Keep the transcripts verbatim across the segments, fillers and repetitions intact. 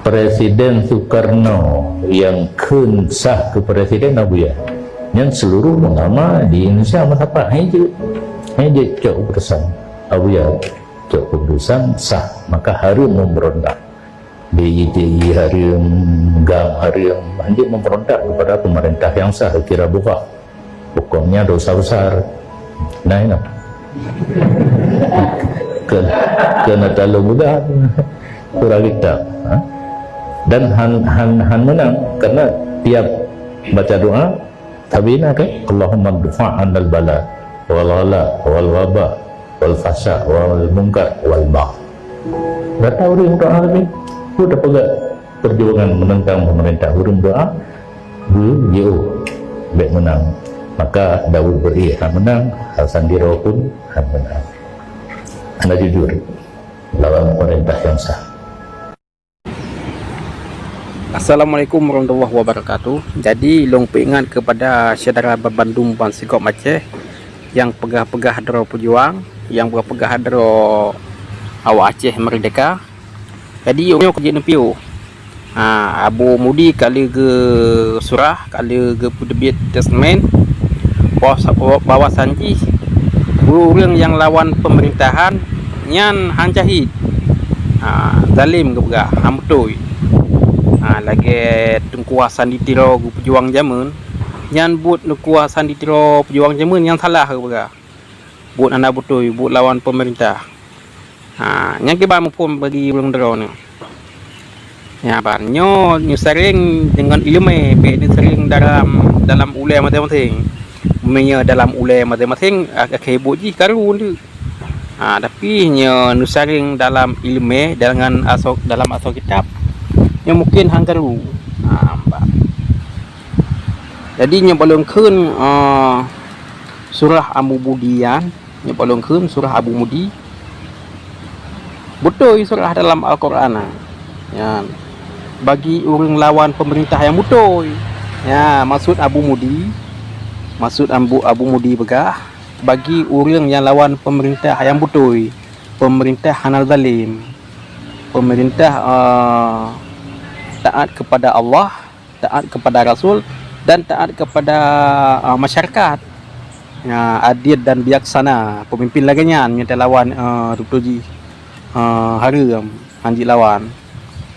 Presiden Soekarno nyang kheun sah keu presiden Abuya. Nyan seluruh ulama di Indonesia meusapat, hai jeuet. Hai jeuet cok keputusan. Abuya cok keputusan sah, maka hareuem memberontak. B I T I hareuem, GAM hareuem, han jeuet memberontak kepada pemerintah yang sah, kira buka. Hukumnya dosa besar. Nah, ini. Ke, kena terlalu mudah. Kurang kitab. Ha? Dan han, han, han menang. Karena tiap baca doa, tabi na kan? Allahumma dfa anil bala, wal ghala, wal waba, wal fahsya, wal munkar, wal bagh. Gata ureueng doa lebih. Tu dah peugah perjuangan menentang pemerintah ureueng doa. Beu jiôh bèk meunang. Maka Daud bri han meunang, Hasan Tiro pun han meunang. Hana jujur lawan pemerintah yang sah. Assalamualaikum warahmatullahi wabarakatuh. Jadi, lôn peuingat kepada syedara bandum bansigom Aceh nyang peugah-peugah droe peujuang, nyang peugah-peugah droe awak Aceh meurdeka. Jadi, nyoe ka jeuet neupiôh. Ha, Abu Mudi ka lheueh geusurah, ka lheueh geupeuteubit statement bahwa, bahwasan jih ureueng nyang lawan peumeurintahan nyan han syahid. Ha, zalim geupeugah, han beutôi. Ha, lagèe Teungku Hasan di Tiro geupeujuang jameun, nyan buet Teungku Hasan di Tiro peujuang jameun nyang salah geupeugah. Buet hana beutôi, buet lawan pemerintah. Ha, nyang kiban muphom bagi ureueng droeneuh. Ya, ban nyoe neusaréng deungon ileumèe, bèk neusaréng dalam, dalam ulèe maséng-maséng. Meunyoe dalam ulèe maséng-maséng, akhé buet jih karu teuk. Ha, tapi nyoe neusaréng dalam ileumèe deungon asoe, dalam asoe kitab. Nyoe mungken han karu. Ha, bah. Jadi nyoe bak lôn kheun, eh, surah Abu Mudi nyan, nyoe bak lôn kheun surah Abu Mudi. Beutôi surah dalam Al-Quran nyan. Bagi ureueng lawan pemerintah nyang beutôi. Ya, maksud Abu Mudi, maksud Abu, Abu Mudi peugah, bagi ureueng nyang lawan pemerintah nyang beutôi, pemerintah hana zalim, pemerintah, eh, taat kepada Allah, taat kepada Rasul dan taat kepada, ah, masyarakat. Ya, adil dan bijaksana, pemimpin lagèe nyan nyang talawan, eh, beutôi jih, eh, hareuem, han jeuet lawan.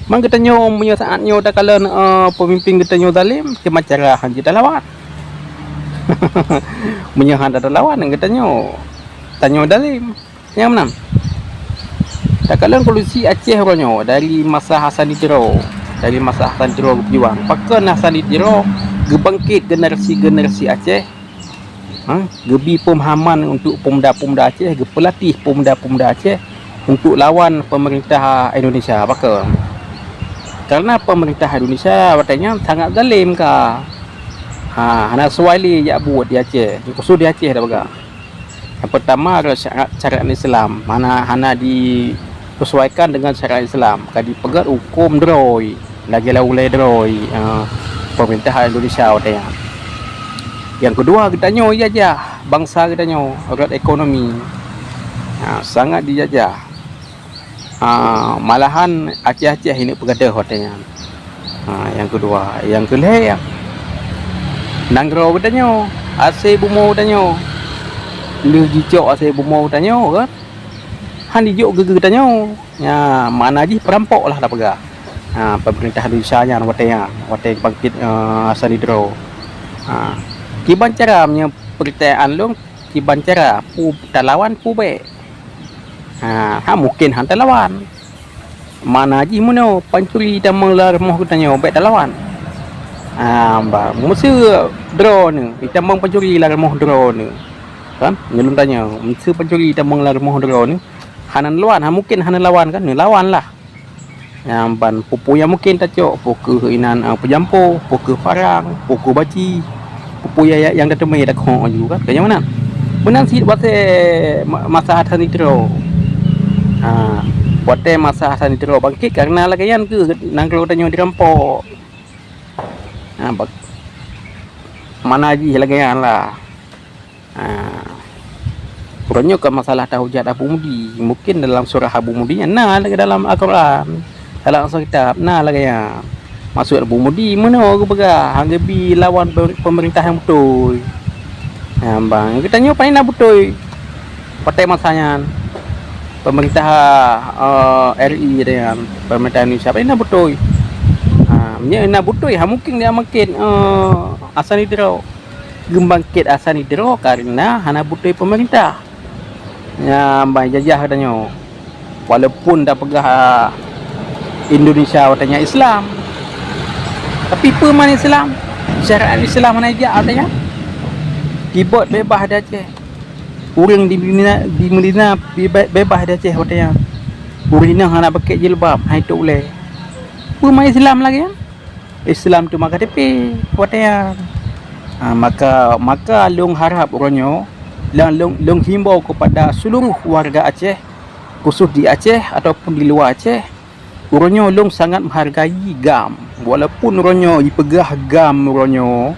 Man geutanyoe meunyoe saat nyoe takalon, eh, pemimpin geutanyoe zalim, kiban cara han jeuet talawan. Meunyoe han talawan geutanyoe, tanyoe zalim. Nyang meunan. Takalon kondisi Aceh uroe nyoe dari masa Hasan di Tiro, dari masa Hasan di Tiro geupeujuang. Pakon Hasan di Tiro geubangkit generasi-generasi Aceh, ha, geubi peumahaman untuk pemuda-pemuda Aceh, geupeulatih pemuda-pemuda Aceh untuk lawan pemerintah Indonesia. Pakon? Karena pemerintah Indonesia watèe nyan sangat zalim ka. Ha, hana sesuai lé jak buet di Aceh. Khusus di Aceh dah peugah. Nyang peurtama adalah syarat, syarat Islam. Hana, hana disesuaikan dengan syarat Islam. Ka dipeugöt hukôm droe, lagèe ulèe droe, eh, pemerintah Indonesia watèe nyan. Nyang keudua, geutanyoe jijajah bansa geutanyoe, rot ekonomi. Ha, sangat dijajah. Ha, malahan Aceh-Aceh ini peugadôh watèe nyan. Ha, nyang keudua, nyang keulhèe, nanggroe geutanyoe, asèe bumoe geutanyoe. Lheueh jicok asèe bumoe geutanyoe kan, han jijok geugeue geutanyoe. Nya, makna jih peurampok lah tapeugah. Ha, pemerintah Indonesia nyan watèe nyan, watèe bangkit, eh, Hasan di Tiro. Ha, kiban cara meunyoe peurtanyaan lôn, kiban cara peue talawan peue bèk. Ha, ha, mungken han talawan. Makna jih meunoe, pancuri tamong lam rumoh geutanyoe, bèk talawan. Ha, bah, meuseu droeneuh, jitamong pancuri lam rumoh droeneuh. Kan? Nyoe lôn tanyong, meuseu pancuri jitamong lam rumoh droeneuh, hana neulawan, ha, mungken hana neulawan kan? Neulawan lah. Nyang ban peue-peue nyang mungken tacok, peu kheueh inan, ah, peujampo, peu kheueh parang, peu kheueh baci, peue-peue nyang, nyang tateumé takok laju kan, ka nyang meunan. Meunan cit watèe ma-, masa Hasan di Tiro. Ha, watèe masa Hasan di Tiro bangkit, karena lagèe nyan kheueh nanggroe tanyoe dirampok. Ha, bak-, makna jih lagèe nyan lah. Ha. Uroe nyoe kon masalah tahujat Abu Mudi. Mungken dalam surah Abu Mudi nyan na lagèe dalam Al-Quran. Dalam soe kitab na lagée nyan. Maksud Abu Mudi meunoe geupeugah, han geubi lawan pe-, pemerintah nyang beutôi. Nyan ban geutanyoe pane na beutôi. Watée masa nyan pemerintah, eh, R I nyan, pemerintah Indonesia pane na beutôi. Ha, meunyoe na beutôi, ha mungken dia makin, eh, Hasan Idro. Geubangkét Hasan Idro kareuna hana beutôi pemerintah. Nyan ban jajah geutanyoe. Walaupun tapeugah, ah, Indonesia watée nyan Islam, tapi peue man Islam? Syariat Islam hana ijak watée nyan. Tibot beubaih di Aceh. Ureuëng di Medina, di Medina beubaih di Aceh watée nyan. Ureuëng inong hana pakai jilbab, hai tok ulée. Peue man Islam lagée nyan? Islam teuma K T P watée nyan. Ha, maka, maka lôn harab uroe nyoe, lôn, lôn, lôn himbau kepada seluruh warga Aceh, khusus di Aceh ataupun di luwa Aceh, uroe nyoe lôn sangat meuhargai GAM. Walaupun uroe nyoe jipeugah GAM uroe nyoe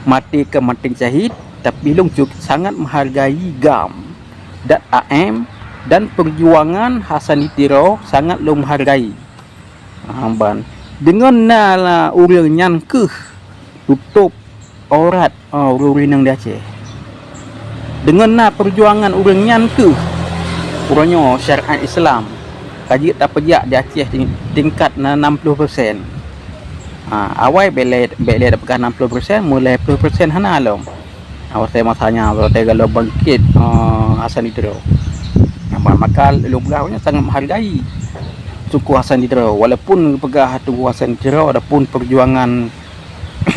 maté keu maté syahid, tapi lôn cu-, sangat meuhargai GAM dan A M dan perjuangan Hasan Idro sangat lôn meuhargai. Ha, ban. Deungon na la ureuëng nyan keuh tutôb aurat, oh, ureuëng-ureuëng inong di Aceh. Deungon na peujuangan ureuëng nyan keuh uroe nyoe syariat Islam ka jeuet tapeujak di Aceh ting-, tingkat na enam puluh persen. Ha, awai bék lé, bék lé tapeugah enam puluh persen, meulhèe ploh persen hana lom. Watée masa nyan, watée galo bangkit, eh, Hasan Idro. Nyan ban maka lôn peugah nyoe sangat meuhargai Teungku Hasan Idro. Walaupun peugah Teungku Hasan Idro, adapun perjuangan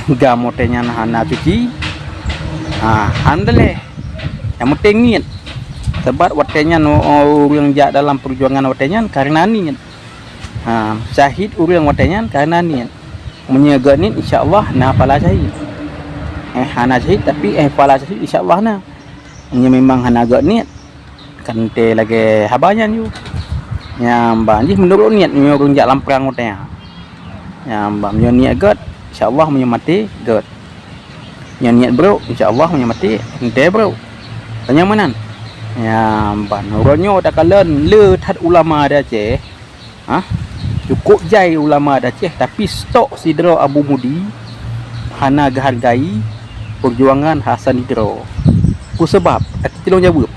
GAM watée nyan hana suci, ha, alhamdulillah. Nyang penting niet. Sebab watée nyan, oh, ureuëng jak dalam perjuangan watée nyan kareuna niet. Ha, syahid ureuëng watée nyan kareuna niet. Meunyoe gét niet, insya Allah na pahala syahid. Eh, hana syahid, tapi, eh, pahala syahid insya Allah na. Meunyoe memang hana gét niet, kan teuh lagée haba nyan ju. Nyan ban jih meunurot niet meunyoe ureuëng jak lam prang watée nyan. Nyan ban meunyoe niet gét, insya Allah meunyoe maté gét. Nyan niet brok, insya Allah meunyoe maté teuh brok. Tanyong meunan. Nyan ban uroe nyoe takalon le that ulama di Aceh. Ha? Cukôp jai ulama di Aceh, tapi stok sidroe Abu Mudi hana geuhargai perjuangan Hasan Idro. Peue sabab? Até teuh lôn jaweueb.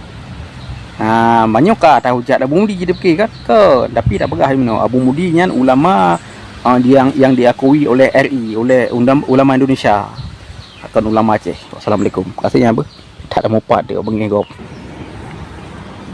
Ha, meunyoe ka tahujat Abu Mudi jideuke kan? Kon, tapi tapeugah meunoe, Abu Mudi nyan ulama, ah, yang, yang diakui oleh R I, oleh undam-, ulama Indonesia. Kon ulama Aceh. Wassalamualaikum. Kasih nyan beuh. That mupat dia beungéh gob.